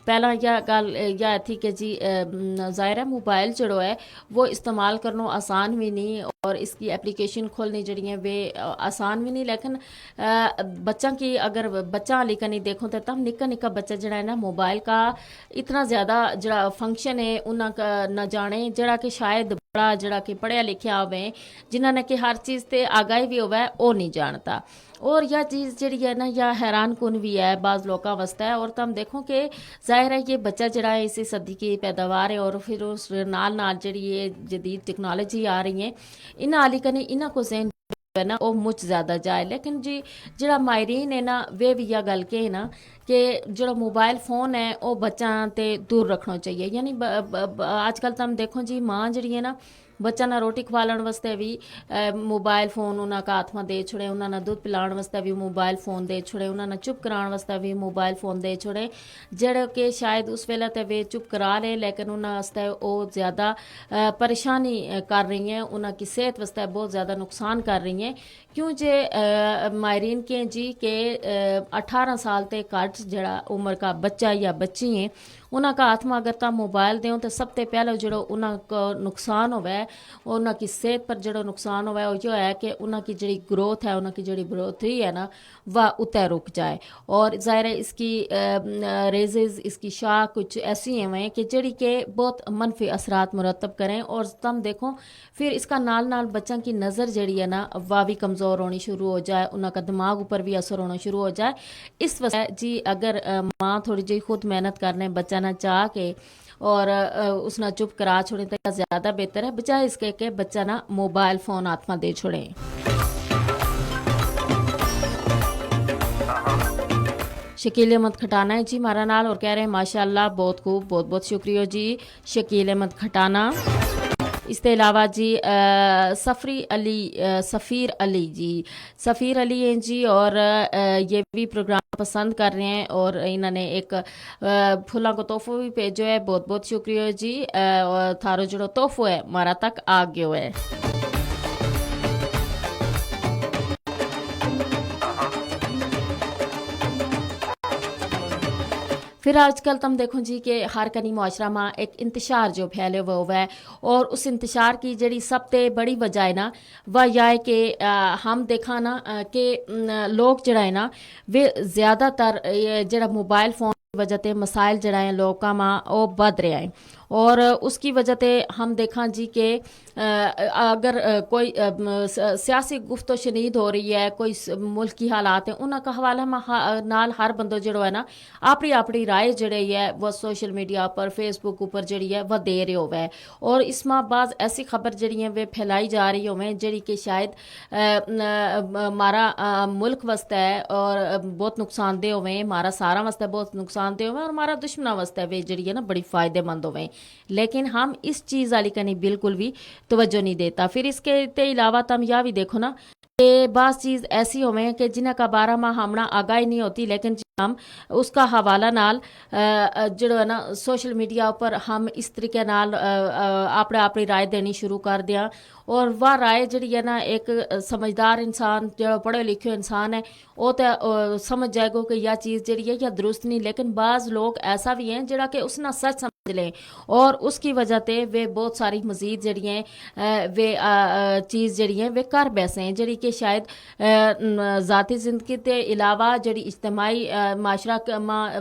پہلاں یا گل یا تھی کہ جی، ظاہر ہے موبائل جڑو ہے وہ استعمال کرنو آسان وی نہیں، اور اس کی اپلیکیشن کھولنی جڑی ہیں ویہ آسان وی نہیں۔ لیکن بچاں کی اگر بچاں آلی کنی دیکھو تے تم نکا نکا بچہ جڑا ہے نا موبائل کا اتنا زیادہ جڑا فنکشن ہے انہاں کا نہ جانے، جڑا کہ شاید بڑا جڑا کہ پڑھیا لکھیا ہووے، جنہاں نے کہ ہر چیز تے آگاہی وی ہووے، او نہیں جانتا۔ اور یا چیز جڑی ہے نا یا حیران کن وی ہے بعض لوکاں واسطے۔ اور تم دیکھو کہ ظاہر ہے یہ بچہ جڑا ہے اسی صدی کی پیداوار ہے اور پھر اس نال نال جڑی یہ جدید ٹیکنالوجی آ رہی ہیں، انہاں آلی کنی انہاں کو ذہن ہے نا وہ مچ زیادہ جائے۔ لیکن جی جڑا ماہرین ہے نا ویہ وی یا گل کہہ نا، کہ جڑا موبائل فون ہے وہ بچاں تے دور رکھنو چاہیے۔ یعنی آج کل تم دیکھو جی ماں جڑی ہے نا، بچاں نا روٹی کھوالن واسطے وی موبائل فون انہاں کا ہاتھ ما دے چھڑے، انہاں نا دودھ پلان واسطے وی موبائل فون دے چھڑے، انہاں نا چپ کران واسطے وی موبائل فون دے چھڑے۔ جڑے کہ شاید اس ویلے تے ویہ چپ کرا لے، لیکن انہاں واسطے او زیادہ پریشانی کر رہی ہیں، انہاں کی صحت واسطے بہت زیادہ نقصان کر رہی ہیں۔ کیوں جے ماہرین کہیں جی کہ اٹھارہ سال تے گھٹ جڑا عمر کا بچہ یا بچی ہیں، انہاں کا ہاتھ ما اگر تم موبائل دیوں تو سب تے پہلو جڑو انہاں کو نقصان ہووے، انہاں کی صحت پر جڑو نقصان ہووے وہ یوہ ہے کہ انہاں کی جڑی گروتھ ہے، انہاں کی جڑی بروتھ ہی ہے نا، وہ اتے رک جائے۔ اور ظاہر ہے اس کی ریزز، اس کی شاہ کچھ ایسی ہیں کہ جڑی کہ بہت منفی اثرات مرتب کریں۔ اور تم دیکھو پھر اس کا نال نال بچاں کی نظر جڑی ہے نا، وہ وی کمزور ہونی شروع ہو جائے، انہاں کا دماغ اپر وی اثر ہونو شروع ہو جائے۔ اس واسطے جی اگر ماں تھوڑی جی خود محنت کرنے بچہ نا چاہ کے اور اس نا چپ کرا چھوڑیں تو زیادہ بہتر ہے، بجائے اس کے کہ بچہ نا موبائل فون ہاتھ ما دے چھوڑیں۔ شکیل احمد کھٹانا ہے جی مارا نال اور کہہ رہے ہیں ماشاءاللہ بہت خوب، بہت بہت شکریہ جی۔ شکیل احمد کھٹانا، اس تے علاوہ جی سفری علی، سفیر علی جی، سفیر علی ہیں جی اور یہ بھی پروگرام پسند کر رہے ہیں اور انہاں نے ایک پھلاں کو تحفو بھی بھیجو ہے۔ بہت بہت شکریہ جی۔ تھارو جڑو تحفو ہے مارا تک آ گیو ہے۔ پھر آج کل تم دیکھو جی کہ ہر کنی معاشرہ ما ایک انتشار جو پھیلے ہوئے ہوئے، اور اس انتشار کی جڑی سب تے بڑی وجہ ہے نا، وہ یا ہے کہ ہم دیکھا نا کہ لوگ جڑا ہے نا، وہ زیادہ تر جڑا موبائل فون کی وجہ تے مسائل جڑا ہے لوگ کا ما وہ بدھ رہا ہے۔ اور اس کی وجہ تے ہم دیکھاں جی کہ اگر کوئی سیاسی گفت و شنید ہو رہی ہے، کوئی ملک کی حالات ہیں، انہاں کا حوالہ ما نال ہر بندو جڑو ہے نا، اپنی اپنی رائے جڑی ہے وہ سوشل میڈیا پر، فیس بک اپر جڑی ہے وہ دے رہے ہووے۔ اور اس ما بعض ایسی خبر جڑی ہیں وہ پھیلائی جا رہی ہووے جڑی کہ شاید مارا ملک واسطے ہے اور بہت نقصان دہ ہووے، مارا سارا واسطے بہت نقصان دہ ہووے اور مارا دشمناں واسطے بھی جڑی ہے نا بڑی فائدے مند ہووے۔ لیکن ہم اس چیز آلی کنی بالکل بھی توجہ نہیں دیتا۔ پھر اس کے تے علاوہ تم یا بھی دیکھو نا، کہ بعض چیز ایسی ہوویں کہ جنہاں کا بارہ ما ہمنا آگاہی نہیں ہوتی، لیکن جی ہم اس کا حوالہ نال جڑو ہے نا سوشل میڈیا اپر ہم اس طریقے نال اپنے اپنی رائے دینی شروع کر دیاں۔ اور واہ رائے جڑی ہے نا ایک سمجھدار انسان جڑو پڑھو لکھیو انسان ہے، وہ تو سمجھ جائے گو کہ یا چیز جڑی ہے یا درست نہیں، لیکن بعض لوگ ایسا بھی ہیں جڑا کہ اس نا سچ سمجھ لیں اور اس کی وجہ تے وہ بہت ساری مزید جڑی ہیں وہ چیز جڑی ہیں وہ کر بیسے ہیں جڑی کہ شاید ذاتی زندگی تے علاوہ جڑی اجتماعی معاشرہ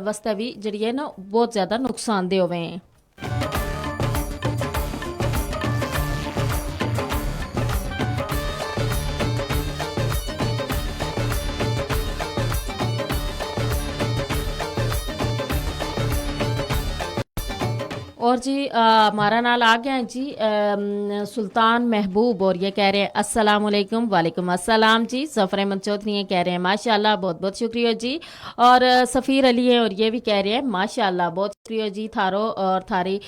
واسطے بھی جڑی ہے نا بہت زیادہ نقصان دہ ہووے ہیں۔ اور جی ہمارا نال آ گیا ہیں جی سلطان محبوب، اور یہ کہہ رہے ہیں السلام علیکم۔ وعلیکم السلام جی۔ ظفر احمد چوہدری ہیں، کہہ رہے ہیں ماشاءاللہ، بہت بہت شکریہ جی۔ اور سفیر علی ہیں اور یہ بھی کہہ رہے ہیں ماشاءاللہ، بہت شکریہ جی تھارو اور تھاری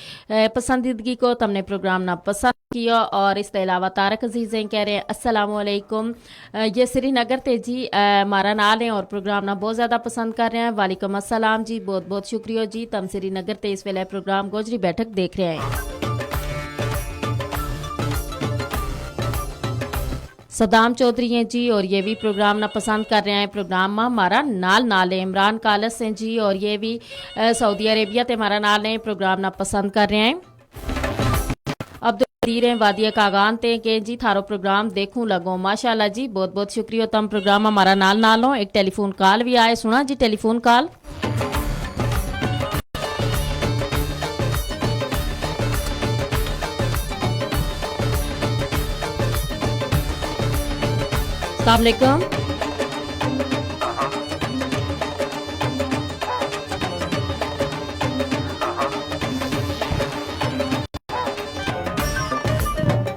پسندیدگی کو، تم نے پروگرام نا پسند کیو۔ اور اس تے علاوہ طارق عزیز ہیں، کہہ رہے ہیں السلام علیکم۔ یہ سری نگر تے جی ہمارا نال ہیں اور پروگرام نا بہت زیادہ پسند کر رہے ہیں۔ وعلیکم السلام جی، بہت بہت شکریہ جی۔ تم سری نگر تے اس ویلے پروگرام گوجری بیٹھک دیکھ رہے ہیں۔ صدام چوہدری ہیں جی اور یہ بھی پروگرام نا پسند کر رہے ہیں۔ پروگرام ما ہمارا نال نال ہیں عمران کالس ہیں جی اور یہ بھی سعودی عربیہ تے ہمارا نال ہیں، پروگرام نا پسند کر رہے ہیں۔ عبدالقدیر ہیں وادی کاغان تے کہ جی تھارو پروگرام دیکھوں لگو۔ ماشاءاللہ جی، بہت بہت شکریہ، تم پروگرام ہمارا نال نال ہو۔ ایک ٹیلی فون کال بھی آئے، سنا جی ٹیلی فون کال۔ السلام علیکم۔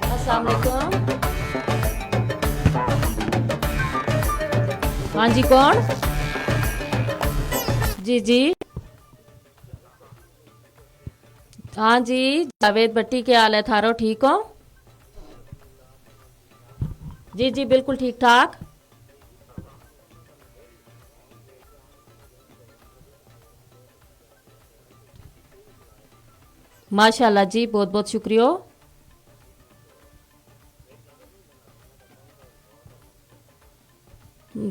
السلام علیکم۔ ہاں جی، کون؟ جی جی۔ ہاں جی، جاوید بھٹی، کیا حال ہے تھارو؟ ٹھیک ہو؟ جی جی، بالکل ٹھیک ٹھاک۔ ماشاءاللہ جی، بہت بہت شکریہ۔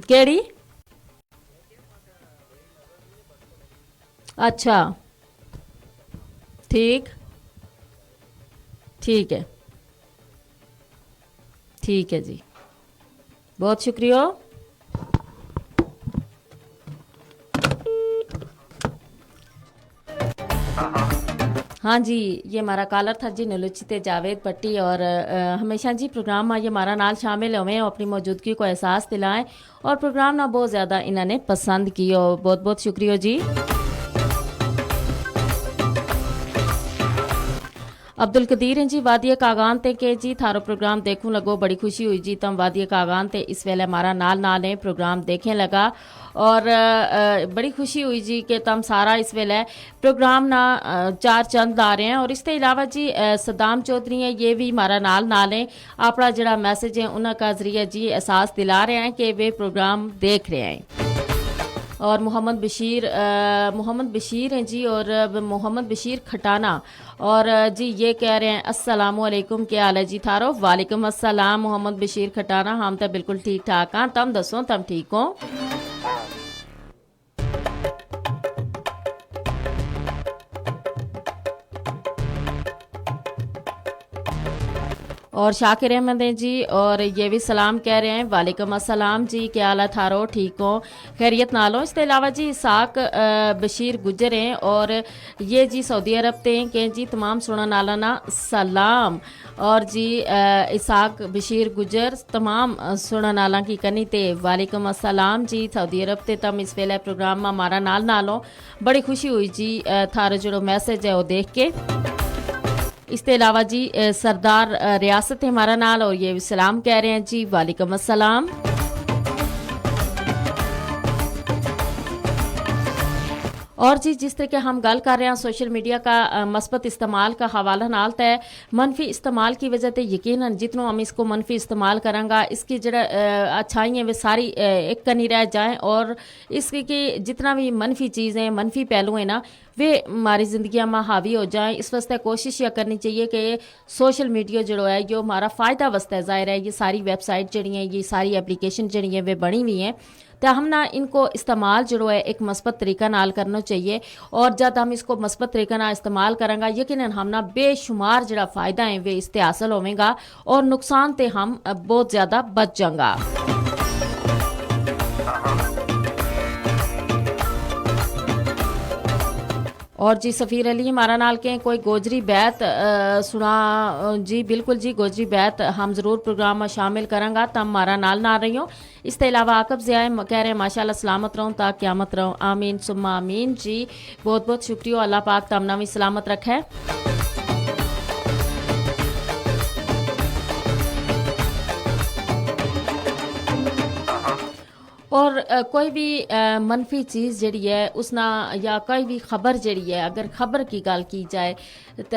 کیڑی؟ اچھا، ٹھیک، ٹھیک ہے، ٹھیک ہے جی، بہت شکریہ۔ ہاں جی، یہ ہمارا کالر تھا جی نلوچی تے جاوید پٹی، اور ہمیشہ جی پروگرام ما یہ ہمارا نال شامل ہوئے ہیں، اپنی موجودگی کو احساس دلائیں، اور پروگرام نا بہت زیادہ انہاں نے پسند کیو۔ بہت بہت شکریہ جی۔ عبدالقدیر ہیں جی وادی کاغان تے کہ جی تھارو پروگرام دیکھوں لگو، بڑی خوشی ہوئی جی تم وادی کاغان تے اس ویلے ہمارا نال نال ہیں پروگرام دیکھیں لگا، اور بڑی خوشی ہوئی جی کہ تم سارا اس ویلے پروگرام نا چار چند لا رہے ہیں۔ اور اس تے علاوہ جی صدام چوہدری ہیں، یہ بھی ہمارا نال نال ہیں، اپنا جڑا میسج ہے انہاں کا ذریعہ جی احساس دلا رہے ہیں کہ وہ پروگرام دیکھ رہے ہیں۔ اور محمد بشیر محمد بشیر ہیں جی، اور محمد بشیر کھٹانہ، اور جی یہ کہہ رہے ہیں السلام علیکم، کیا حال ہے جی تھارو؟ وعلیکم السلام محمد بشیر کھٹانہ، ہم تو بالکل ٹھیک ٹھاک ہاں، تم دسو تم ٹھیک ہو؟ اور شاکر احمد ہیں جی، اور یہ بھی سلام کہہ رہے ہیں، وعلیکم السلام جی، کیا حال ہے تھارو؟ ٹھیک ہو؟ خیریت نال ہو؟ اس تے علاوہ جی اسحاق بشیر گجر ہیں، اور یہ جی سعودی عرب تے ہیں کہ جی تمام سنن آلاں نا سلام۔ اور جی اسحاق بشیر گجر تمام سنن آلاں کی کنی تے وعلیکم السلام جی، سعودی عرب تے تم اس ویلے پروگرام ما ہمارا نال نال ہو، بڑی خوشی ہوئی جی تھارو جڑو میسج ہے وہ دیکھ کے۔ اس تے علاوہ جی سردار ریاست ہمارا نال اور یہ سلام کہہ رہے ہیں جی، وعلیکم السلام۔ اور جی جس طرح کہ ہم گل کر رہے ہیں سوشل میڈیا کا مثبت استعمال کا حوالہ نال تے منفی استعمال کی وجہ تے یقینا جتنو ہم اس کو منفی استعمال کراں گا اس کی جڑا اچھائی ہیں وہ ساری ایک کنی رہ جائیں اور اس کی جتنا بھی منفی چیز ہیں منفی پہلو ہیں نا وہ ہماری زندگیاں ما حاوی ہو جائیں اس واسطے کوشش یا کرنی چاہیے کہ سوشل میڈیا جڑو ہے یو ہمارا فائدہ واسطے ظاہر ہے یہ ساری ویب سائٹ جڑی ہیں یہ ساری ایپلیکیشن جڑی ہیں وہ بنی ہوئی ہیں۔ تے ہم نا ان کو استعمال جڑو ہے ایک مثبت طریقہ نال کرنو چاہیے۔ اور جد ہم اس کو مثبت طریقہ نال استعمال کراں گا یقینا ہم نا بے شمار جڑا فائدہ ہیں وہ اس تے حاصل ہوویں گا۔ اور نقصان تے ہم بہت زیادہ بچ جاں گا۔ اور جی سفیر علی ہمارا نال کہیں کوئی گوجری بیت سنا؟ جی بالکل جی گوجری بیت ہم ضرور پروگرام ما شامل کراں گا تم ہمارا نال نال رہیوں۔ اس تے علاوہ عاقب ضیاء کہہ رہے ہیں ماشاءاللہ سلامت رہوں تا قیامت رہوں آمین ثم آمین جی۔ بہت بہت شکریہ اللہ پاک تم نا وی سلامت رکھے۔ اور کوئی بھی منفی چیز جیڑی ہے اس نا یا کوئی بھی خبر جیڑی ہے اگر خبر کی گل کی جائے تے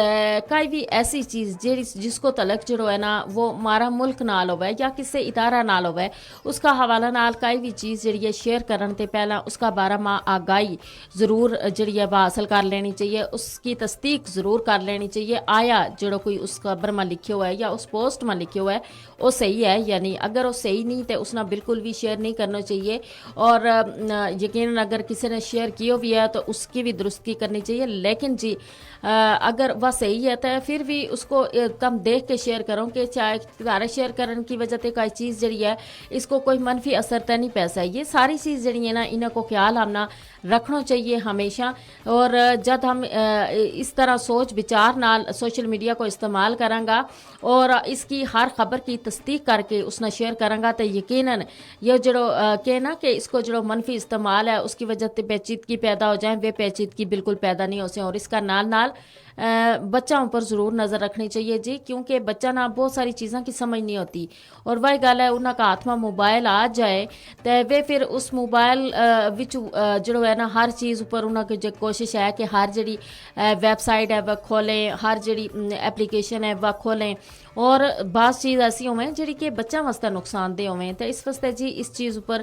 کوئی بھی ایسی چیز جیڑی جس کو تعلق جیڑو ہے نا وہ ہمارا ملک نال ہووے یا کسے ادارہ نال ہووے اس کا حوالہ نال کوئی بھی چیز جیڑی ہے شیئر کرن تے پہلا اس کا بارہ ما آگاہی ضرور جیڑی ہے وہ حاصل کر لینی چاہیے اس کی تصدیق ضرور کر لینی چاہیے آیا جیڑو کوئی اس خبر ما لکھیو ہے یا اس پوسٹ ما لکھیو ہے وہ صحیح ہے یا نہیں اگر وہ صحیح نہیں تے اس نا بالکل بھی شیئر نہیں کرنا چاہیے۔ اور یقینا اگر کسے نے شیئر کیو بھی ہے تو اس کی بھی درستگی کرنی چاہیے لیکن جی اگر وہ صحیح ہے تو پھر بھی اس کو تم دیکھ کے شیئر کرو کہ چاہے تارے شیئر کرن کی وجہ تے کوئی چیز جیڑی ہے اس کو کوئی منفی اثر تے نہیں پیسا یہ ساری چیز جیڑی ہے نا انہاں کو خیال ہم نا رکھنو چاہیے ہمیشہ۔ اور جد ہم اس طرح سوچ بچار نال سوشل میڈیا کو استعمال کراں گا اور اس کی ہر خبر کی تصدیق کر کے اس نا شیئر کراں گا تے یقینا یہ جیڑو کہنا کہ اس کو جیڑو منفی استعمال ہے اس کی وجہ تے پیچیدگی پیدا ہو جائیں وہ پیچیدگی بالکل پیدا نہیں ہو سیں اور اس کا نال نال بچاں اپر ضرور نظر رکھنی چاہیے جی کیونکہ بچاں نا بہت ساری چیزاں کی سمجھ نہیں ہوتی۔ اور واہی گل ہے انہاں کا ہاتھ ما موبائل آ جائے تے وہ پھر اس موبائل وچ جیڑو ہے نا ہر چیز اپر انہاں کی کوشش ہے کہ ہر جیڑی ویب سائٹ ہے وہ کھولیں ہر جیڑی ایپلیکیشن ہے وہ کھولیں۔ اور بعض چیز ایسی ہوویں جیڑی کہ بچاں واسطے نقصان دہ ہوویں تے اس واسطے جی اس چیز اپر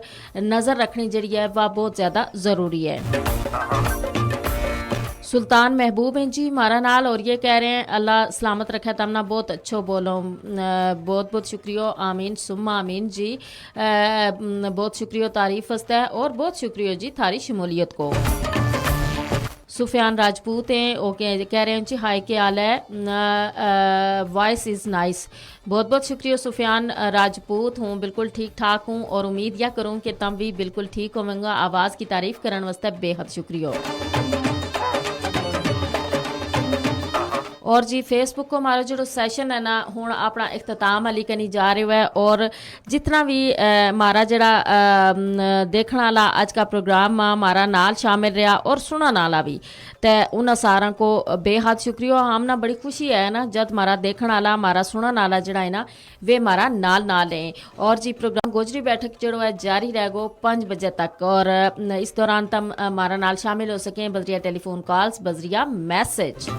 نظر رکھنی جیڑی ہے وہ بہت زیادہ ضروری ہے۔ سلطان محبوب ہیں جی ہمارا نال اور یہ کہہ رہے ہیں اللہ سلامت رکھے تم نا بہت اچھو بولو۔ بہت بہت شکریہ آمین ثم آمین جی۔ بہت شکریہ تعریف واسطے اور بہت شکریہ جی تھاری شمولیت کو۔ سفیان راجپوت ہیں وہ کہہ رہے ہیں جی ہائے کیا حال ہے؟ وائس از نائس۔ بہت بہت شکریہ سفیان راجپوت ہوں بالکل ٹھیک ٹھاک ہوں اور امید یا کروں کہ تم بھی بالکل ٹھیک ہوویں گا آواز کی تعریف کرن واسطے بے حد شکریہ۔ اور جی فیس بک کو ہمارا جیڑو سیشن ہے نا ہن اپنا اختتام علی کنی جا رہیو ہے اور جتنا بھی ہمارا جیڑا دیکھن والا اج کا پروگرام ہمارا نال شامل رہیا اور سنن والا بھی تے انہاں ساراں کو بے حد شکریہ ہم نا بڑی خوشی ہے نا جد ہمارا دیکھن والا ہمارا سنن والا جیڑا ہے نا ویہ ہمارا نال نال ہیں۔ اور جی پروگرام گوجری بیٹھک جیڑو ہے جاری رہ گو پنج بجے تک اور اس دوران تم ہمارا نال شامل ہو سکیں بذریعہ ٹیلی فون کالز بذریعہ میسج۔